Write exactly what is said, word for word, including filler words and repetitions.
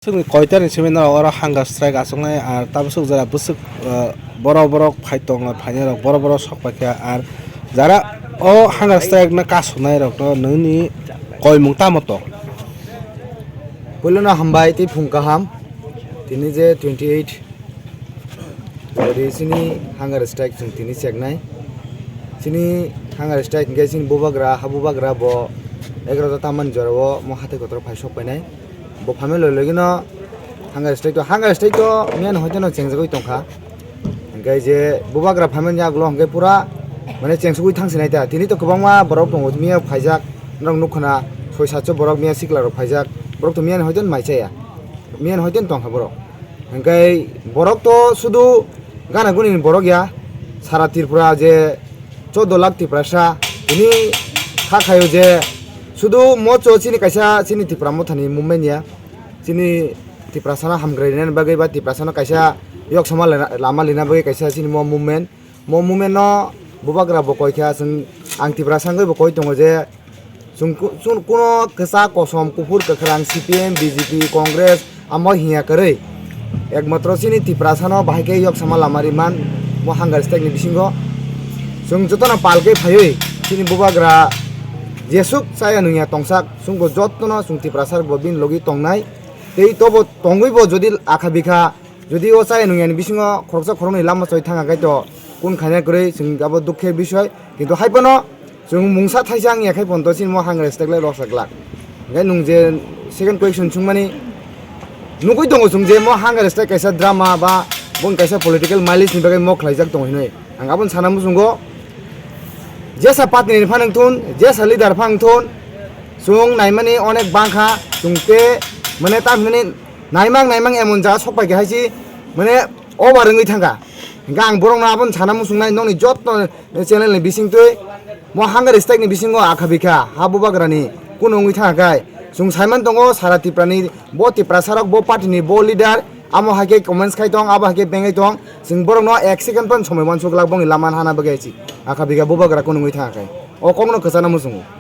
Chwngni koitarni simi norok oro hunger strike achuknai, ar tabuk jora bwswk, ah, borok borok phai tongo, phainairok borok borok sok paikha, ar jara o hunger strike no kasuknairokno nini koimung tamo tong? Puilono hambai tei phung kaham. Tini je twenty eight Jodi chini hunger strike chwng tini cheknai. Chini hunger strike hwnkhe chini bubagra, ha bubagra bo egaroh ta tamani jorao mo hatai kotor phai sok painai. Bo phaimani logi logi no hunger strike to, hunger strike to miyani hoite no chengjagwi tongkha. Hwnkhe je bubagra phaimani yagulo hwnkhe pura mane chengsugwi thangsinai ta. Tini to kwbangma borok tongo miya phaijak, norok nukha na soi satso borok miya sikla rok phaijak. Borok to miyani hoite no mai chaya. Miyani hoite no tongkha borok. Hwnkhe borok to sudu gana guni ni borok ya, sara Tripura je choudo lakh Tiprasa, tini kha khaio je sudu mocho chini kaisa chini Tipra mothani movement ya, chini Tiprasano hamkrai rina bagwi ba Tiprasano kaisa yok sama lena, lama lina bagwi kaisa chini mo movement. Mo movement no bubagra bo koi kha, chwng ang Tiprasa wngwi bo koi tongo je chwng ku-, chwng kuno kwchak kosom kuphur kwkhwrang C P M, B J P, Congress amo hiya kwrwi. Ekmatro chini Tiprasa no bahai khe yok sama lama ri man mo hunger strike ni bisingo. Chwng jotono pal khe phaiwi chini bubagra jesuk chaya nungya tongsak chwng bo jotono chwng Tiprasa bo bini logi tongnai. Tei tobo tongwi bo jodi akha bikha Jodi o chaya nungyani bisingo khoroksa khoroknwi lama choi thangkha khe to kun khaina kwrwi chwng abo dukhe bisoi. Kintu hai phano chwng mungsa thaisa wngya khai phano to chini mo hunger strike lai rwksa glak. Hwnkhe nwng je second question swngmani nugwi tongo chwng je mo hunger strike kaisa drama ba boni kaisa political mileage ni bagwi mo khlaijak tongo hinwi. Ang aboni sana muchungo jesa party ni phano wngthun, jesa leader phano wngthun, chwng naimani onek bangkha, chwng te mane tamhinani Naimang naimang emon jaga sok pai khe hai si mane over wngwi thangkha. Hingkhe ang borokno abono sana muchungnai nokni joto channel ni bisingtwi mo hunger strike ni bisingo akha bikha ha bubagrani kuno wngwi thangkha khai. Chwng saiman tongo sara Tripura ni bo Tiprasa rok bo party ni bo leader amo hai khe comments khai tong abo hai khe bengai tong chwng borokno ek second phano somoi uansuk glak bongni lama hana bagwi hai si akha bikha bubagra kuno wngwi thangkha khai o kokno kwchana muchungo.